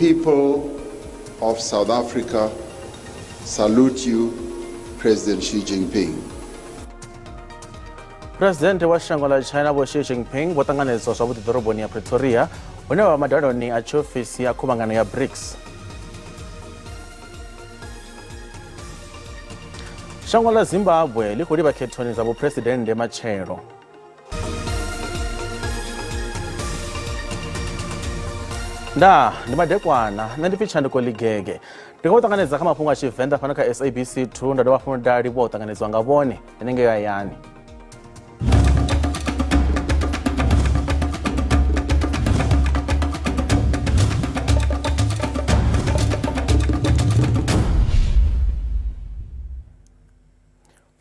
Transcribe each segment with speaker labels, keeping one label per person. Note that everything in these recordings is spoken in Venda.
Speaker 1: people of South Africa salute you, President Xi Jinping.
Speaker 2: Phresidennde wa shango ḽa China Vho Xi Jinping vho ṱanganedzwa zwavhuḓi ḓoroboni ya Pretoria hune vha vha madaloni a tshiofisi ya khuvhangano ya BRICS. Shango ḽa Zimbabwe ḽi khou livha khethoni dza vhuphuresidennde matshelo. Ndaa, ndi madekwana, nṋe ndi pfi Tshanduko Ligege. Ndi khou ṱanganedza kha mafhungo a Tshivenḓa fhano kha SABC 2 nda dovha hafhu nda livhuwa u ṱanganedzwa nga vhone henengei hayani.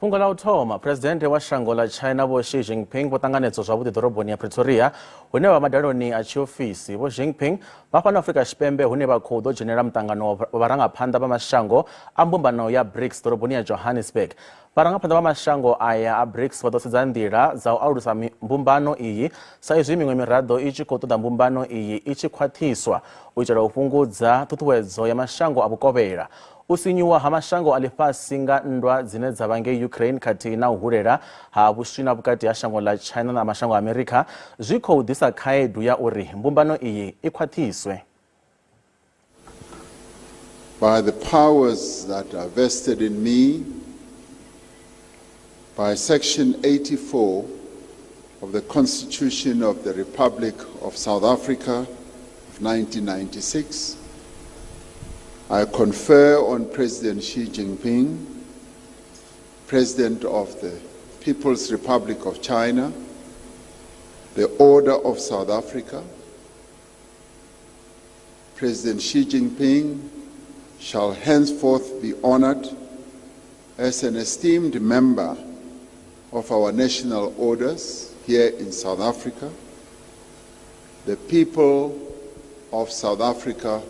Speaker 2: Fhungo ḽa u thoma, Phresidennde wa shango ḽa China Vho Xi Jinping vho ṱanganedzwa zwavhuḓi ḓoroboni ya Pretoria hune vha madaloni a tshiofisi. Vho Jinping vha fhano Afrika Tshipembe hune vha khou ḓo dzhenela muṱangano wa vharangaphanḓa vha mashango a mbumbano ya BRICS ḓoroboni ya Johannesburg. Vharangaphanḓa vha mashango aya a BRICS vha ḓo sedza nḓila dza u alusa mbumbano iyi sa izwi miṅwe miraḓo i tshi khou ṱoḓa mbumbano iyi i tshi khwaṱhiswa u itela u fhungudza ṱhuṱhuwedzo ya mashango a vhukovhela. U sinyuwa ha mashango a ḽifhasi nga nndwa dzine dza vha ngei Ukraine khathihi na u hulela ha vhuswina vhukati ha shango ḽa China na mashango a Amerika zwi khou ḓisa khaedu ya uri mbumbano iyi i khwaṱhiswe.
Speaker 1: By the powers that are vested in me by Section 84 of the Constitution of the Republic of South Africa of 1996, I confer on President Xi Jinping, President of the People's Republic of China, the Order of South Africa. President Xi Jinping shall henceforth be honored as an esteemed member of our national orders here in South Africa. The people of South Africa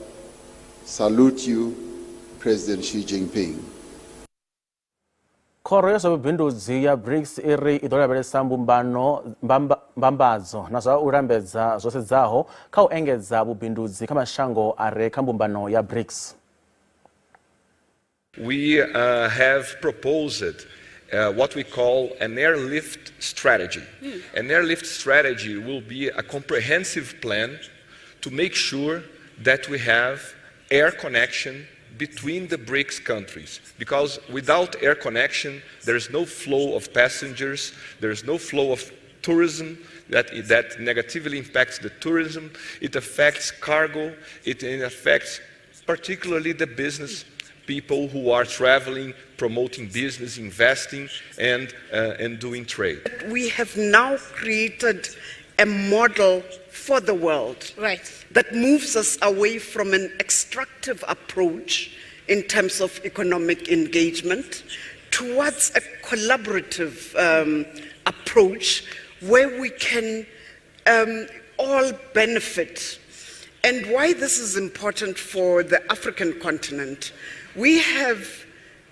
Speaker 1: salute you, President Xi Jinping.
Speaker 2: Khoro ya zwa vhubindudzi ya BRICS i ri i ḓo lavhelesa mbumbano, mbambadzo na zwa u lambedza zwo sedzaho kha u engedza vhubindudzi kha mashango a re kha mbumbano ya BRICS.
Speaker 3: We have proposed what we call an airlift strategy. An airlift strategy will be a comprehensive plan to make sure that we have air connection between the BRICS countries, because without air connection, there is no flow of passengers, there is no flow of tourism that negatively impacts the tourism. It affects cargo, it affects particularly the business people who are traveling, promoting business, investing, and doing trade.
Speaker 4: We have now created a model for the world that moves us away from an extractive approach in terms of economic engagement towards a collaborative approach where we can all benefit. And why this is important for the African continent, we have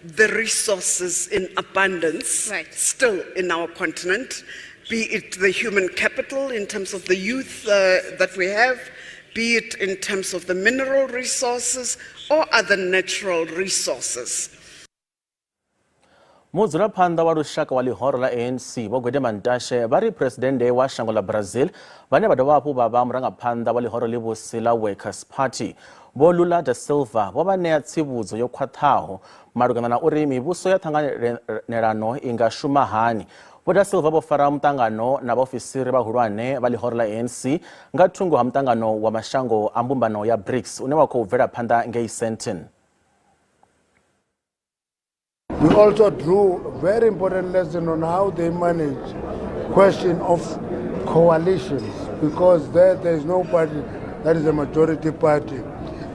Speaker 4: the resources in abundance still in our continent, be it the human capital in terms of the youth that we have, be it in terms of the mineral resources or other natural resources.
Speaker 2: Mudzulaphanḓa wa lushaka wa ḽihoro ḽa ANC Vho Gwede Mantashe vha ri phresidennde wa shango ḽa Brazil vhane vha dovha hafhu vha vha murangaphanḓa wa ḽihoro ḽivhusi ḽa Workers Party Vho Lula da Silva vho vha ṋea tsivhudzo yo khwaṱhaho malugana na uri mivhuso ya ṱhanganelano i nga shuma hani. Vho da Silva vho fara muṱangano na vhaofisiri vhahulwane vha ḽihoro ḽa ANC nga thungo ha muṱangano wa mashango a mbumbano ya BRICS une wa khou bvela phanḓa ngei Sandton.
Speaker 5: We also drew a very important lesson on how they manage question of coalitions, because there is no party that is a majority party.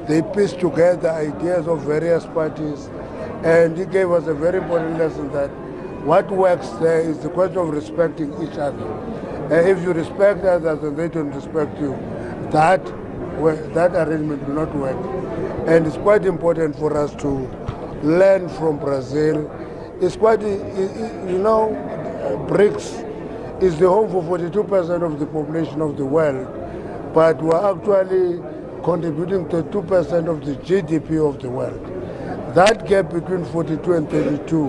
Speaker 5: They pieced together ideas of various parties, and he gave us a very important lesson that what works there is the question of respecting each other. If you respect others and they don't respect you, that arrangement will not work. And it's quite important for us to learn from Brazil. It's quite, you know, BRICS is the home for 42% of the population of the world, but we're actually contributing 2% of the GDP of the world. That gap between 42 and 32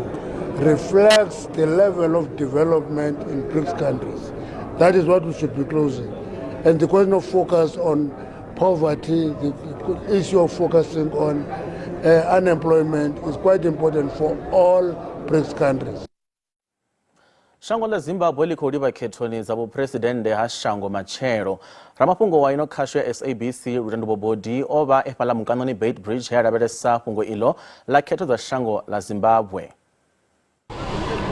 Speaker 5: reflects the level of development in BRICS countries. That is what we should be closing. And the question of focus on poverty, the issue of focusing on unemployment is quite important for all BRICS countries.
Speaker 2: Shango ḽa Zimbabwe ḽi khou livha khethoni dza vhuphuresidennde ha shango matshelo. Ramafhungo wa ino khasho ya SABC Lutendo Bobodi o vha e fhaḽa mukanoni Beitbridge he a lavhelesa fhungo iḽo ḽa khetho dza shango ḽa Zimbabwe.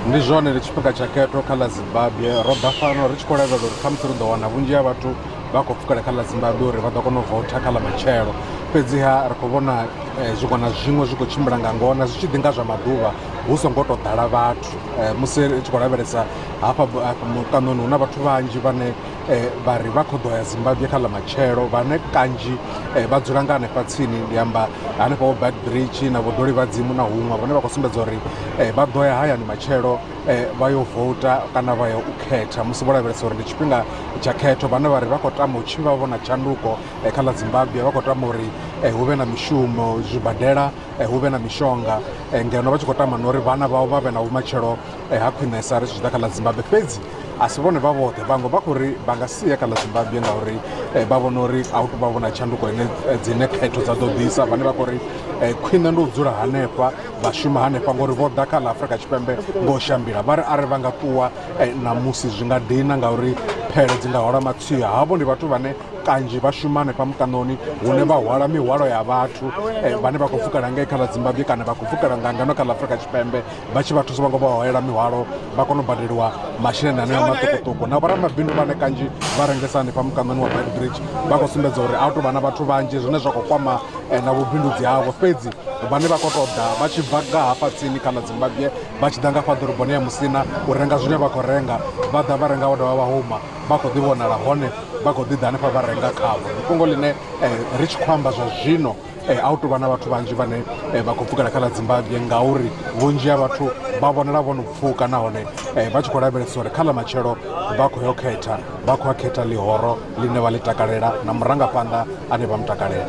Speaker 6: Ndi zwone, ndi tshifhinga tsha khetho kha ḽa Zimbabwe. Ro ḓa fhano ri tshi khou lavhelela uri khamusi ri ḓo wana vhunzhi ha vhathu vha khou pfukela kha ḽa Zimbabwe uri vha ḓo kona u voutha kha ḽa matshelo. Fhedziha ri khou vhona zwiṅwe na zwiṅwe zwi khou tshimbila nga ngona, zwi tshi ḓi nga zwa maḓuvha hu songo tou ḓala vhathu. Musi ri tshi khou lavhelesa hafha mukanoni hu na vhathu vhanzhi vhane vha ri vha khou ḓo ya Zimbabwe kha ḽa matshelo, vhane kanzhi vha dzula nga hanefha tsini, ndi amba hanefha vho Beitbridge na vho Dolivhadzimu na huṅwe, vhane vha khou sumbedza uri vha ḓo ya hayani matshelo vha yo vouta kana vha ya u khetha musi vho lavhelesa uri ndi tshifhinga tsha khetho. Vhane vha ri vha khou tama u tshimbila vha vhona tshanduko kha ḽa Zimbabwe, vha khou tama uri hu vhe na mishumo zwibadela, hu vhe na mishonga, ngeno vha tshi khou tama na uri vhana vhavho vha vhe na vhumatshelo ha khwinesa ri tshi zwi ḓa kha ḽa Zimbabwe. Fhedzi a si vhone vha vhoṱhe, vhaṅwe vha khou ri vha nga sia kha ḽa Zimbabwe ngauri vha vhona uri a hu tou vha vhona tshanduko ine dzine khetho dza ḓo ḓisa. Vhane vha khou ri khwine ndi u dzula hanefha vha shuma hanefha ngori vho ḓa kha ḽa Afrika Tshipembe ngo shambila, vha ri arali vha nga ṱuwa ṋamusi zwi nga dina ngauri phele dzi nga hola matswiya. Havho ndi vhathu vhane kanzhi vha shuma hanefha mukanoni hune vha hwala mihwalo ya vhathu vhane vha khou pfukela ngei kha ḽa Zimbabwe kana vha khou pfukela nga ngeno kha ḽa Afrika Tshipembe, vha tshi vha thusa vha ngo vha hoela mihwalo vha kona u badeliwa masheleni aneo maṱukuṱuku. Na vhoramabindu vhane kanzhi vha rengesa hanefha mukanoni wa Beitbridge vha khou sumbedza uri a hu tou vha na vhathu vhanzhi zwine zwa khou kwama na vhubindudzi havho. Fhedzi vhane vha khou tou ḓa vha tshi bva nga hafha tsini kha ḽa Zimbabwe vha tshi ḓa nga fha ḓoroboni ya Musina u renga zwine vha khou renga, vha ḓa vha renga vha dovha vha huma, vha khou ḓi vhonala hone vha khou ḓi ḓa hanefha vha renga khavho. Ndi fhungo ḽine ri tshi khou amba zwa zwino a hu tou vha na vhathu vhanzhi vhane vha khou pfukela kha ḽa Zimbabwe ngauri vhunzhi ha vhathu vha vhonala vho no pfuka nahone vha tshi khou lavhelesa uri kha ḽa matshelo vha khou yo khetha, vha khou ya khetha ḽihoro ḽine vha ḽi takalela na murangaphanḓa ane vha mu takalela.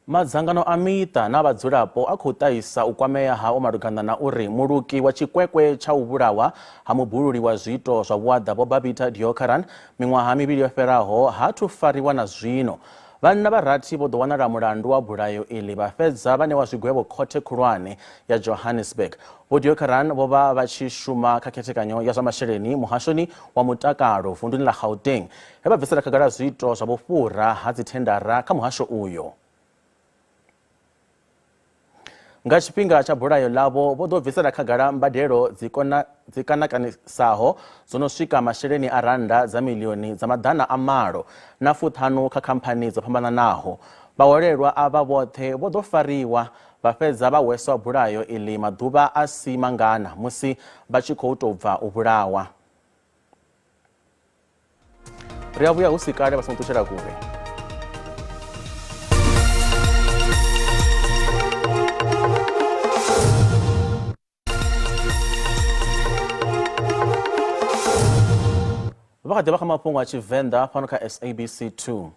Speaker 2: Madzangano a miṱa na vhadzulapo a khou ṱahisa u kwamea hao malugana na uri muluki wa tshikwekwe tsha u vhulawa ha mubululi wa zwiito zwa vhuaḓa Vho Babita Deokaran miṅwaha mivhili yo fhelaho ha thu fariwa na zwino. Vhanna vha rathi vho ḓo wanala mulandu wa bulayo iḽi vha fhedza vha ṋewa zwigwevho khothe khulwane ya Johannesburg. Vho Deokaran vho vha vha tshi shuma kha khethekanyo ya zwa masheleni muhashoni wa mutakalo vunduni ḽa Gauteng, he vha bvisela khagala zwiito zwa vhufhura ha dzithendara kha muhasho uyo. Nga tshifhinga tsha bulayo ḽavho vho ḓo bvisela khagala mbadelo dzi kanakanisaho dzo no swika masheleni a rannda dza miḽioni dza 850 kha khamphani dzo fhambananaho. Vhaholelwa avha vhoṱhe vho ḓo fariwa vha fhedza vha hweswa bulayo iḽi maḓuvha a si mangana musi vha tshi khou tou bva u vhulawa. Ri a vhuya hu si kale, vha songo ṱutshela kule. Vha kha ḓi vha kha mafhungo a Tshivenḓa fhano kha SABC 2.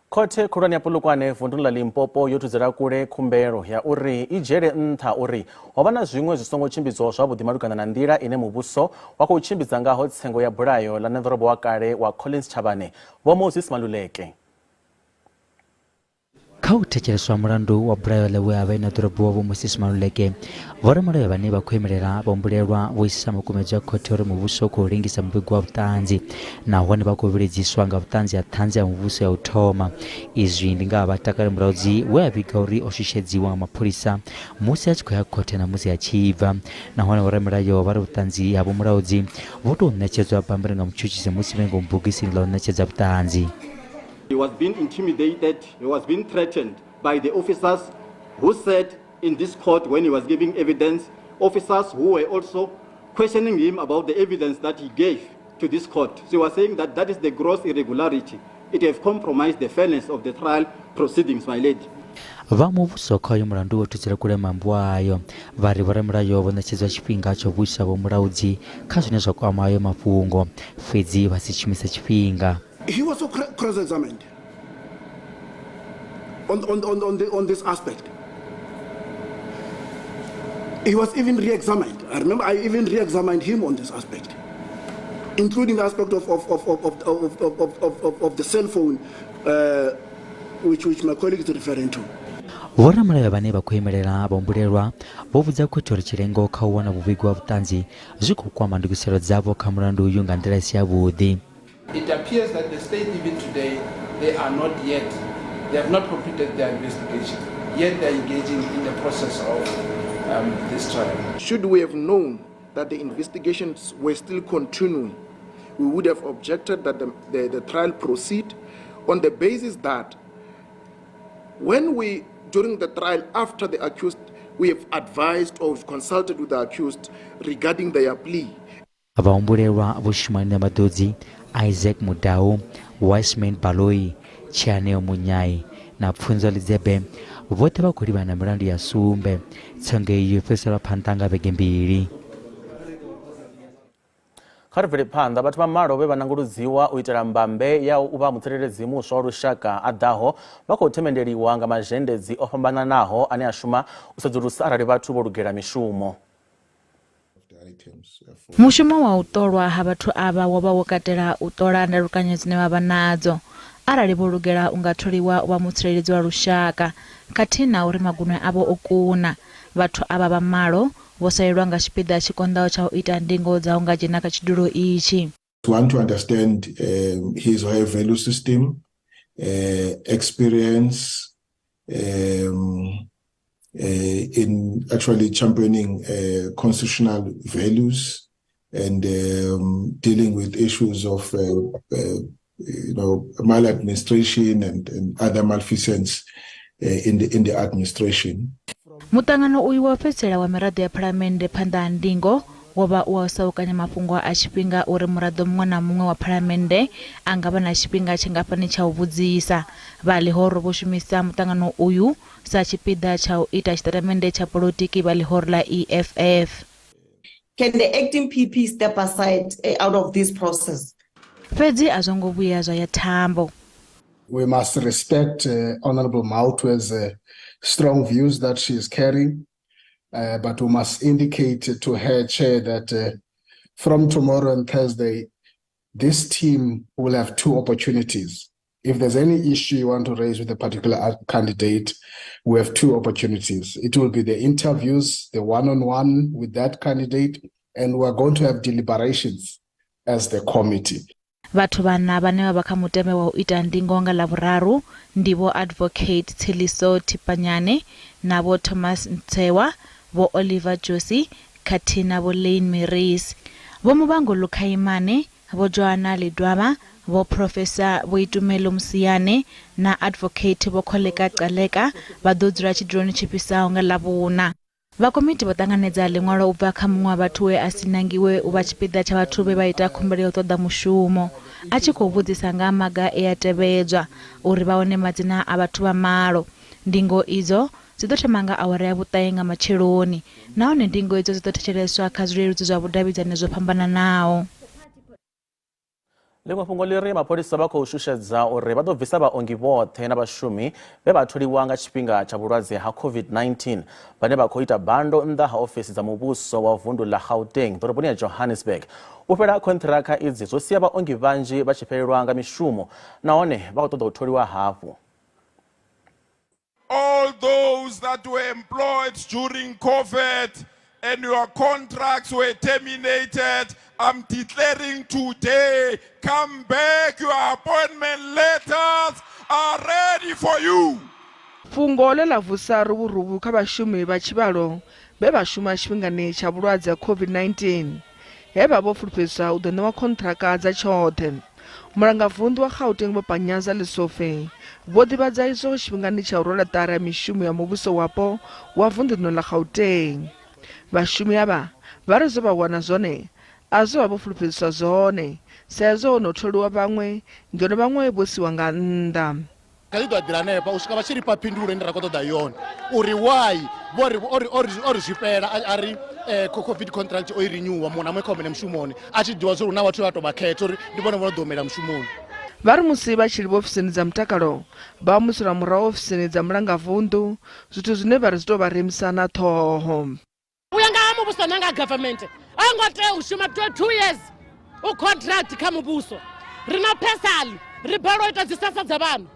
Speaker 2: Khothe khulwane ya Polokwane vunduni ḽa Limpopo yo thudzela kule khumbelo ya uri i dzhiele nṱha uri ho vha na zwiṅwe zwi songo tshimbidzwaho zwavhuḓi malugana na nḓila ine muvhuso wa khou tshimbidza ngaho tsengo ya bulayo ḽa ṋeḓorobo wa kale wa Collins Chabane, Vho Moses Maluleke.
Speaker 7: Kha u thetsheleswa mulandu wa bulayo ḽe we a vha e ṋeḓorobo wa Vho Moses Maluleke, vhoramulayo vhane vha khou imelela vhahumbulelwa vho isisa makumedzwa khothe uri muvhuso u khou lengisa muvhigo wa vhuṱanzi nahone vha khou vhiledziswa nga vhuṱanzi ha ṱhanzi ya muvhuso ya u thoma. Izwi ndi nga ha Vhatakali Mulaudzi we a vhiga uri o shushedzwa nga mapholisa musi a tshi khou ya khothe na musi a tshi bva. Nahone vhoramilayo vha ri vhuṱanzi ha Vho Mulaudzi vhu tou ṋetshedzwa bammbiri nga mutshutshisi musi vhe ngomu bogisini ḽa u ṋetshedza vhuṱanzi.
Speaker 8: He was being intimidated, he was being threatened by the officers who said in this court when he was giving evidence, officers who were also questioning him about the evidence that he gave to this court. So he was saying that that is the gross irregularity. It have compromised the fairness of the trial proceedings, my lady.
Speaker 7: Vha muvhuso kha uyu mulandu vho thudzela kule maambiwa ayo, vha ri vhoramilayo vho ṋetshedzwa tshifhinga tsha u vhudzisa Vho Mulaudzi kha zwine zwa kwama ayo mafhungo, fhedzi vha si shumise tshifhinga.
Speaker 9: He was also cross-examined on this aspect. He was even re-examined. I remember I even re-examined him on this aspect, including the aspect of the cell phone, which my colleague is referring to.
Speaker 7: Vhoramulayo vhane vha khou imelela vhahumbulelwa vho vhudza khothe uri tshilengo kha u wana vhuvhigo ha vhuṱanzi zwi khou kwama ndugiselo dzavho kha mulandu uyu nga nḓila i si yavhuḓi.
Speaker 10: It appears that the state even today, they are not yet, they have not completed their investigation, yet they are engaging in the process of this trial.
Speaker 11: Should we have known that the investigations were still continuing, we would have objected that the trial proceed on the basis that when we, during the trial after the accused, we have advised or we've consulted with the accused regarding their plea.
Speaker 7: Vhahumbulelwa Vho Shumani Ṋemaḓodzi, Isaac Mudau, Wiseman Baloyi, Tshianeo Munyai na Pfunzo Lidzebe vhoṱhe vha khou livhana na milandu ya sumbe. Tsengo iyi yo fhiriselwa phanḓa nga vhege mbili.
Speaker 2: Kha ri bvele phanḓa, vhathu vha malo vhe vha nanguludziwa u itela mbambe ya u vha mutsireledzi muswa wa lushaka a ḓaho vha khou themendeliwa nga mazhendedzi o fhambananaho ane a shuma u sedzulusa arali vhathu vho lugela mishumo.
Speaker 12: Mushumo wa u ṱolwa ha vhathu avha wo vha wo katela u ṱola ndalukanyo dzine vha vha nadzo, arali vho lugela u nga tholiwa u vha mutsireledzi wa lushaka, khathihi na uri magunwe avho o kuna. Vhathu avha vha malo vho salelwa nga tshipiḓa tshi konḓaho tsha u ita ndingo dza u nga dzhena kha tshidulo itshi.
Speaker 13: To want to understand his or her value system, experience in actually championing constitutional values and dealing with issues of maladministration and other malfeasance in the administration.
Speaker 12: Muṱangano uyu wa u fhedzisela wa miraḓo ya Phalamennde phanḓa ha ndingo wo vha u wa u saukanya mafhungo a tshifhinga uri muraḓo muṅwe na muṅwe wa Phalamennde a nga vha na tshifhinga tshingafhani tsha u vhudzisa. Vha ḽihoro vho shumisa muṱangano uyu sa tshipiḓa tsha u ita tshitatamennde tsha polotiki vha ḽihoro ḽa EFF.
Speaker 14: Can the acting PP step aside out of this process?
Speaker 12: Fhedzi a zwo ngo vhuya zwa ya thambo.
Speaker 15: We must respect Honorable Maotwe's strong views that she is carrying, but we must indicate to her, Chair, that from tomorrow and Thursday, this team will have two opportunities. If there's any issue you want to raise with a particular candidate, we have two opportunities. It will be the interviews, the one-on-one with that candidate, and we're going to have deliberations as the committee.
Speaker 12: Vhathu vhana vhane vha vha kha muteme wa u ita ndingo nga Ḽavhuraru ndi Vho Advocate Tseliso Thipanyane na Vho Thomas Ntsewa, Vho Oliver Josi khathihi na Vho Lane Marais. Vho Muvhango Lukhaimane, Vho Johanna Ledwaba, Vho Phrofesa Vho Itumelo Mosiane na Advocate Vho Kholeka Gcaleka vha ḓo dzula tshiduloni tshi fhisaho nga Ḽavhuṋa. Vha komiti vho ṱanganedza ḽiṅwalo u bva kha muṅwe wa vhathu we a si nangiwe u vha tshipiḓa tsha vhathu vhe vha ita khumbelo ya u ṱoḓa mushumo, a tshi khou vhudzisa nga ha maga e a tevhedzwa uri vha wane madzina a vhathu vha malo. Ndingo idzo dzi ḓo thoma nga awara ya vhuṱahe nga matsheloni nahone ndingo idzo dzi ḓo thetsheleswa kha zwileludzi zwa vhudavhidzani zwo fhambananaho.
Speaker 2: Ḽiṅwe fhungo ḽi ri mapholisa vha khou shushedza uri vha ḓo bvisa vhaongi vhoṱhe na vhashumi vhe vha tholiwa nga tshifhinga tsha vhulwadze ha COVID-19 vhane vha khou ita bando nnḓa ha ofisi dza muvhuso wa vundu ḽa Gauteng ḓoroboni ya Johannesburg. U fhela ha khonṱhiraka idzi zwo sia vhaongi vhanzhi vha tshi fhelelwa nga mishumo nahone vha khou ṱoḓa u tholiwa hafhu.
Speaker 16: All those that were employed during COVID and your contracts were terminated, I'm declaring today, come back, your appointment letters are ready for you.
Speaker 17: Fhungo ḽe ḽa vusa ruvhuruvhu kha vhashumi vha tshivhalo vhe vha shuma tshifhingani tsha vhulwadze ha COVID-19 he vha vho fulufhedziswa u ḓo ṋewa khonṱhiraka dza tshoṱhe. Mulangavunḓu wa Gauteng Vho Panyaza Lesufi vho ḓivhadza izwo tshifhingani tsha u rwela ṱari ha mishumo ya muvhuso wapo wa vunḓu ḽino ḽa Gauteng. Vhashumi avha vha ri zwe vha wana zwone a zwe vha vho fulufhedziswa zwone sa izwo ho no tholiwa vhaṅwe ngeno vhaṅwe vho siwa nga nnḓa.
Speaker 18: Kha ḓi ḓo eḓela hanefha u swika vha tshi ri fha phindulo ine ra khou ṱoḓa yone uri why vho ri o ri o ri o ri zwifhela a ri covid contract o i renewwa muṅwe na muṅwe kha humele mushumoni a tshi ḓivha zwa uri hu na vhathu vha tou vha khetha uri ndi vhone vho no ḓo humela mushumoni.
Speaker 17: Vha ri musi vha tshi livha ofisini dza mutakalo, vha humiselwa murahu ofisini dza mulangavunḓu, zwithu zwine vha ri zwi tou vha remisa na ṱhoho.
Speaker 19: U ya nga ha muvhuso na nga government a ngo tea u shuma 2 years u contract kha muvhuso. Ri na pesali, ri balelwa u ita dzi sasa dza vhana.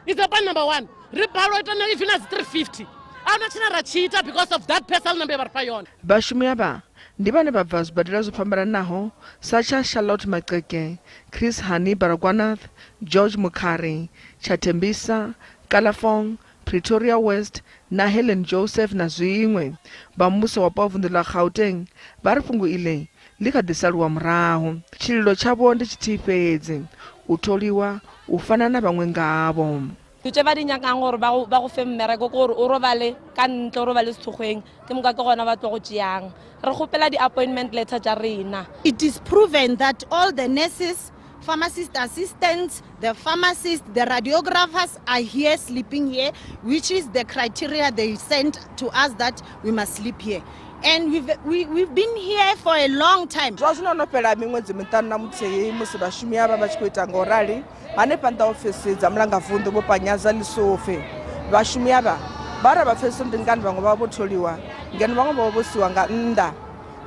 Speaker 19: It's a point number one. Ri balelwa u ita na even na dzi 350. A huna tshine ra tshi ita because of that pesal number ye vha ri fha yone.
Speaker 17: Vhashumi avha ndi vhane vha bva zwibadela zwo fhambananaho sa tsha Charlotte Maxeke, Chris Hani Baragwanath, George Mukhari, tsha Tembisa, Kalafong, Pretoria West na Helen Joseph na zwiṅwe. Vha muvhuso wapo wa vunḓu ḽa Gauteng vha ri fhungo iḽi ḽi kha ḓi saluwa murahu. Tshililo tshavho ndi tshithihi fhedzi, u tholiwa u fana na vhaṅwe ngavho.
Speaker 20: Dilo tše ba di nyakang gore ba go, ba go fe mmereko ke gore o robale ka ntle, o robale sethokgweng, ke moka ke gona ba tlo go tšeang. Re kgopela di-appointment letter tša rena.
Speaker 21: It is proven that all the nurses, pharmacist assistants, the pharmacists, the radiographers are here sleeping here, which is the criteria they sent to us that we must sleep here. And we've, we, we've been here for a long time.
Speaker 17: Zwa zwino no fhela miṅwedzi miṱanu na muthihi musi vhashumi avha vha tshi khou ita nga u rali hanefha nnḓa ofisi dza mulangavunḓu Vho Panyaza Lisufi. Vhashumi avha vha ri vha pfesesi ndi ngani vhaṅwe vhavho vho tholiwa ngeno vhaṅwe vhavho vho siwa nga nnḓa.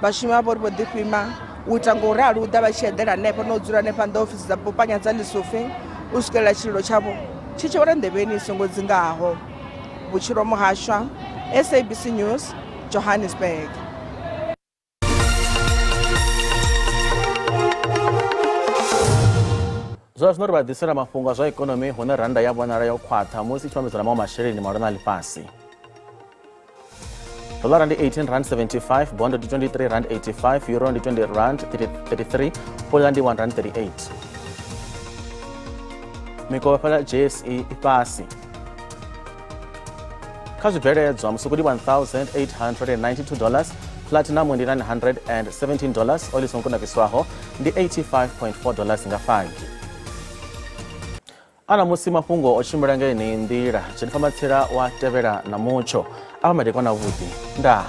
Speaker 17: Vhashumi avha vho ri vho ḓifhima u ita nga u rali u ḓa vha tshi eḓela hanefho na u dzula hanefha nnḓa ofisi dza Vho Panyaza Lisufi u swikelela tshililo tshavho tshi tshi wela nḓevheni i songo dzingaho. Vhutshilo Muhashwa, SABC News, Johannesburg.
Speaker 2: Zwa zwino ri vha ḓisela mafhungo a zwa ikonomi hune rannda ya vhonala yo khwaṱha musi i tshi vhambedzwa na maṅwe masheleni mahulwane a ḽifhasi. Dollara ndi 18 rand 75, bondo ndi 23 rand 85, euro ndi 20 rand 33, pula ndi 1 rand 38. Mikovhe fhala JSE i fhasi. Kha zwibveledzwa musuku ndi 1892 dollars, platinum ndi 917 dollars, oli songo kunakiswaho ndi 85.4 dollars nga fagi. A ṋamusi mafhungo o tshimbila nga yeneyi nḓila. Jennifer Matsila wa tevhela na mutsho. A vha madekwana avhuḓi. Ndaa.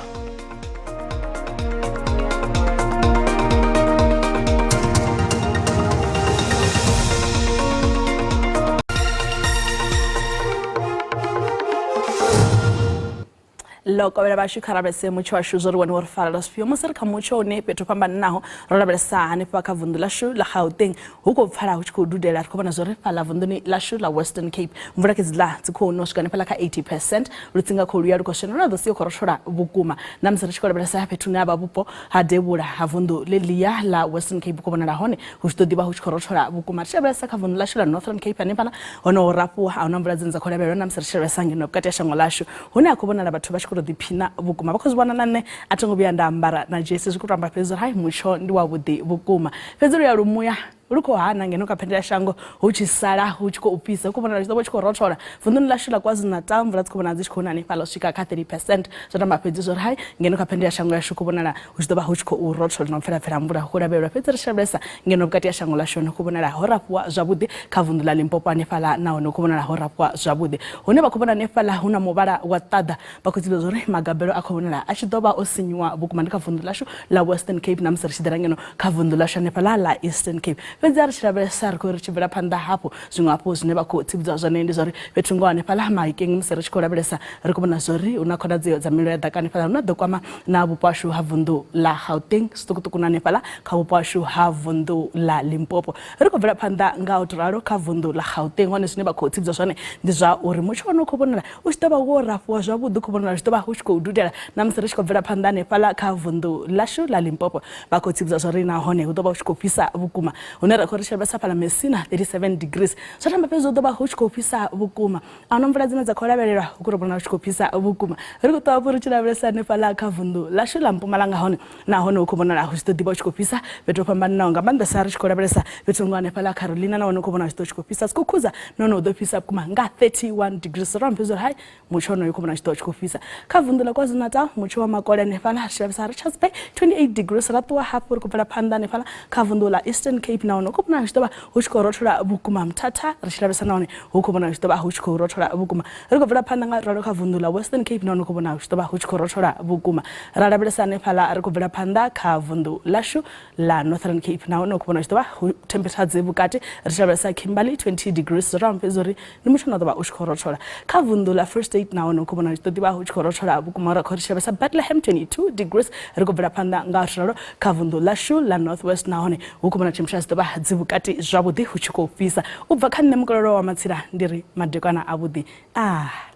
Speaker 22: Ḽo kovhela vhashu kha lavhelese mutsho washu zwo ri wone wo ri farela zwifhio musi ri kha mutsho une fhethu ho fhambananaho ro lavhelesa hanefha kha vunḓu ḽashu ḽa Gauteng hu khou pfala hu tshi khou dudela ri khou vhona zwori fhaḽa vunḓuni ḽashu ḽa Western Cape mvula khedziḽa dzi khou no swika hanefhaḽa kha 80 percent lutsinga khou luya lu khou swena lwa ḓo sia u khou rothola vhukuma na musi ri tshi khou lavhelesa fhethu hune ha vha vhupo ha devhula ha vunḓu ḽeḽia ḽa Western Cape khou vhonala hone hu tshi ḓo ḓivha hu tshi khou rothola vhukuma ri tshi lavhelesa kha vunḓu ḽashu ḽa Northern Cape hanefhaḽa honoho rafhuwa a huna mvula dzine dza khou lavhelelwa na musi ri tshi lavhelesa ngeno vhukati ha shango ḽashu hune ha khou vhonala vhathu vha tshi khou tou ḓiphina vhukuma vha khou zwi vhona na nṋe a tho ngo vhuya nda ambara na dzhesi zwi khou tou amba fhedzi uri hai mutsho ndi wavhuḓi vhukuma fhedzi luya lumuya lu khou hana ngeno kha phendela shango hu tshi sala hu tshi khou fhisa hu khou vhonala tshi ḓo vha tshi khou rothola vunḓuni ḽashu ḽa KwaZulu-Natal mvula dzi khou vhonala dzi tshi khou na hanefhaḽa u swika kha 30 percent zwo tamba fhedzi zwo ri hai ngeno kha phendela shango yashu khou vhonala hu tshi ḓo vha hu tshi khou rothola na u pfela pfela mvula hu khou lavhelelwa fhedzi ri tshi lavhelesa ngeno vhukati ha shango ḽashu hone khou vhonala ho rafhiwa zwavhuḓi kha vunḓu ḽa Limpopo hanefhaḽa nahone hu khou vhonala ho rafhiwa zwavhuḓi hune vha khou vhona hanefhaḽa hu na muvhala wa ṱaḓa vha khou tsivhudza uri magabelo a khou vhonala a tshi ḓo vha o sinyuwa vhukuma ndi kha vunḓu ḽashu ḽa Western Cape na musi ri tshi ḓela ngeno kha vunḓu ḽashu hanefhaḽa ḽa Eastern Cape fhedzi a ri tshi lavhelesa ri khou ri tshi bvela phanḓa hafhu zwiṅwe hafhu zwine vha khou tsivhudzwa zwone ndi zwa uri fhethu ngoho hanefhaḽa Mahikeng musi ri tshi khou lavhelesa ri khou vhona zwori hu na khonadzeo dza mililo ya ḓaka hanefhaḽa hu na ḓo kwama na vhupo hashu ha vunḓu ḽa Gauteng zwiṱukuṱuku na hanefhaḽa kha vhupo hashu ha vunḓu ḽa Limpopo ri khou bvela phanḓa nga u tou ralo kha vunḓu ḽa Gauteng hone zwine vha khou tsivhudzwa zwone ndi zwa uri mutsho wone u khou vhonala u tshi ḓo vha wo rafhiwa zwavhuḓi u khou vhonala u tshi ḓo vha hu tshi khou dudela na musi ri tshi khou bvela phanḓa hanefhaḽa kha vunḓu ḽashu ḽa Limpopo vha khou tsivhudza zwa uri nahone hu ḓo vha hu tshi khou fhisa vhukuma hune ra khou ri tshi lavhelesa fhaḽa Messina 37 degrees zwa tamba fhedzi hu ḓo vha hu tshi khou fhisa vhukuma a huna mvula dzine dza khou lavhelelwa hu khou tou vhonala hu tshi khou fhisa vhukuma ri khou ṱwa hafhu ri tshi lavhelesa hanefhaḽa kha vunḓu ḽashu ḽa Mpumalanga hone nahone hu khou vhonala hu tshi ḓo ḓivha hu tshi khou fhisa fhethu ho fhambananaho nga maanḓesa ri tshi khou lavhelesa fhethu nga hanefhaḽa Carolina nahone hu khou vhonala hu tshi ḓo tshi khou fhisa Skukuza nahone hu ḓo fhisa vhukuma nga 31 degrees ro amba fhedzi uri hai mutsho wonoyo khou vhonala tshi ḓo tshi khou fhisa kha vunḓu ḽa KwaZulu-Natal mutsho wa makole hanefhaḽa ri tshi lavhelesa Richards Bay 28 degrees ra ṱuwa hafhu ri khou bvela phanḓa hanefhaḽa kha vunḓu ḽa Eastern Cape nahone nahone hu khou vhonala hu tshi ḓo vha hu tshi khou rothola vhukuma. Mthatha ri tshi lavhelesa nahone hu khou vhonala hu tshi ḓo vha hu tshi khou rothola vhukuma. Ri khou bvela phanḓa nga ralo kha vunḓu ḽa Western Cape nahone hu khou vhonala hu tshi ḓo vha hu tshi khou rothola vhukuma. Ra lavhelesa hanefhaḽa ri khou bvela phanḓa kha vunḓu ḽashu ḽa Northern Cape nahone hu khou vhonala hu tshi ḓo vha hu temperature dzi vhukati. Ri tshi lavhelesa Kimberley 20 degrees, zwo ralo fhedzi uri ndi mutsho une wa ḓo vha u tshi khou rothola. Kha vunḓu ḽa Free State nahone hu khou vhonala hu tshi ḓo ḓivha hu tshi khou rothola vhukuma. Ra khou ri tshi lavhelesa Bethlehem 22 degrees. Ri khou bvela phanḓa nga ralo kha vunḓu ḽashu ḽa North West nahone hu khou vhonala temperature dzi ḓo vha dzi vhukati zwavhuḓi hu tshi khou fhisa. U bva kha nṋe mukololo wa matsila ndi ri madekwana avhuḓi. Ah.